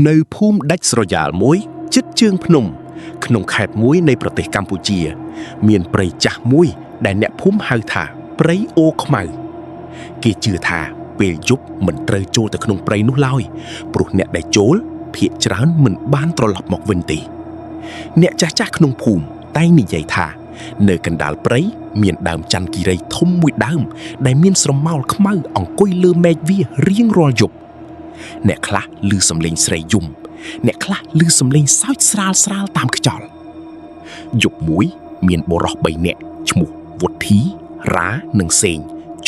នៅភូមិដាច់ស្រយាលមួយជិតជើងភ្នំ ក្នុងខេត្តមួយនៃប្រទេសកម្ពុជា មានព្រៃចាស់មួយដែលអ្នកភូមិហៅថាព្រៃអូខ្មៅគេជឿថាពេលយប់មិនត្រូវចូលទៅក្នុងព្រៃនោះឡើយព្រោះអ្នកដែលចូលភាគច្រើនមិនបានត្រឡប់មកវិញទេអ្នកចាស់ៗក្នុងភូមិតែងនិយាយថា នៅកណ្ដាលព្រៃមានដើមច័ន្ទគិរីធំមួយដើមដែលមានស្រមោលខ្មៅអង្គុយលើមែកវារៀងរាល់យប់ អ្នកខ្លះឮសំឡេងស្រីយំអ្នកខ្លះឮសំឡេងសើចស្រាលស្រាលតាមខ្យល់យប់មួយ មានបុរស3នាក់ឈ្មោះវុធីរ៉ានិងសេង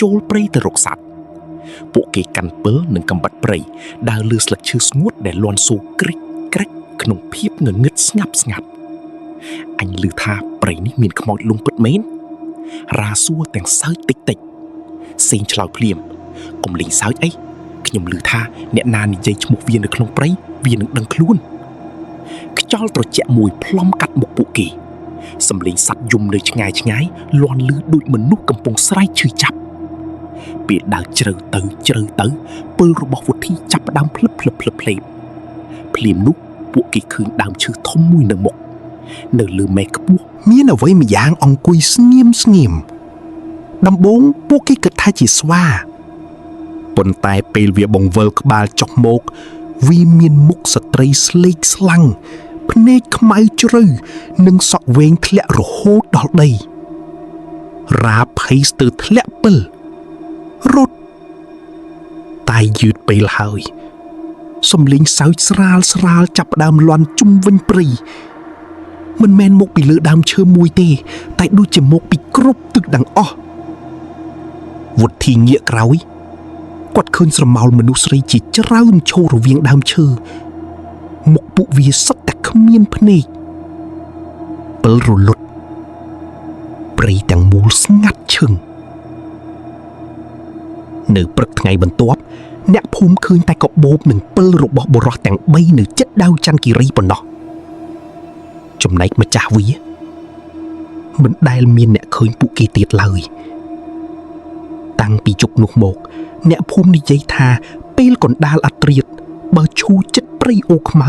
ចូលព្រៃទៅរកសត្វពួកគេកាន់ពិលនិងកំបិតព្រៃដើរលើស្លឹកឈើស្ងួតដែលលាន់សូរក្រិចក្រិចក្នុងភាពងងឹតស្ងាប់ស្ងាត់អញឮថាព្រៃនេះមានខ្មោចលងពិតមែនរ៉ាសួរទាំងសើចតិចតិចសេងឆ្លើយភ្លាមកុំលេងសើចអីខ្ញុំឮថាអ្នកណានិយាយឈ្មោះវានៅក្នុងព្រៃវានឹងដឹងខ្លួនខ្យល់ត្រជាក់មួយផ្លុំកាត់មុខពួកគេសំឡេងសត្វយំនៅឆ្ងាយឆ្ងាយលាន់ឮដូចមនុស្សកំពុងស្រែកឈឺចាប់ពេលដើរជ្រៅទៅជ្រៅទៅពិលរបស់វុធីចាប់ផ្ដើមភ្លឹបភ្លឹបភ្លឹបភ្លេបភ្លាមនោះពួកគេឃើញដើមឈើធំមួយនៅមុខនៅលើមែកខ្ពស់ មានអ្វីម្យ៉ាងអង្គុយស្ងៀមស្ងៀមដំបូងពួកគេគិតថាជាស្វាប៉ុន្តែពេលវាបង្វិលក្បាលចុះមកវាមានមុខស្ត្រីស្លេកស្លាំងភ្នែកខ្មៅជ្រៅនិងសក់វែងធ្លាក់រហូតដល់ដីរាភ័យស្ទើរធ្លាក់ពិលរត់តែយឺតពេលហើយសំលេងសើចស្រាលស្រាលចាប់ផ្ដើមលាន់ជុំវិញព្រៃ មិនមែនមកពីលើដើមឈើមួយទេ តែដូចជាមកពីគ្រប់ទិសទាំងអស់វុធីងាកក្រោយគាត់ឃើញស្រមោលមនុស្សស្រីជាច្រើនឈររវាងដើមឈើមុខពួកវាសុទ្ធតែគ្មានភ្នែកពិលរលត់ព្រៃទាំងមូលស្ងាត់ឈឹងនៅព្រឹកថ្ងៃបន្ទាប់អ្នកភូមិឃើញតែកបោបនិងពិលរបស់បុរសទាំង3នៅជិតដាវច័ន្ទគិរីប៉ុណ្ណោះចំណែកម្ចាស់វាមិនដែលមានអ្នកឃើញពួកគេទៀតឡើយតាំងពីជប់នោះមក អ្នកភូមិនិយាយថាពេលកណ្ដាលអត្រាតបើឈូចិត្តព្រៃអូខ្មៅ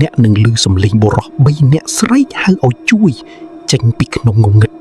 អ្នកនឹងឮសំឡេងបុរស3នាក់ស្រែកហៅឲ្យជួយ ចេញពីក្នុងងងឹត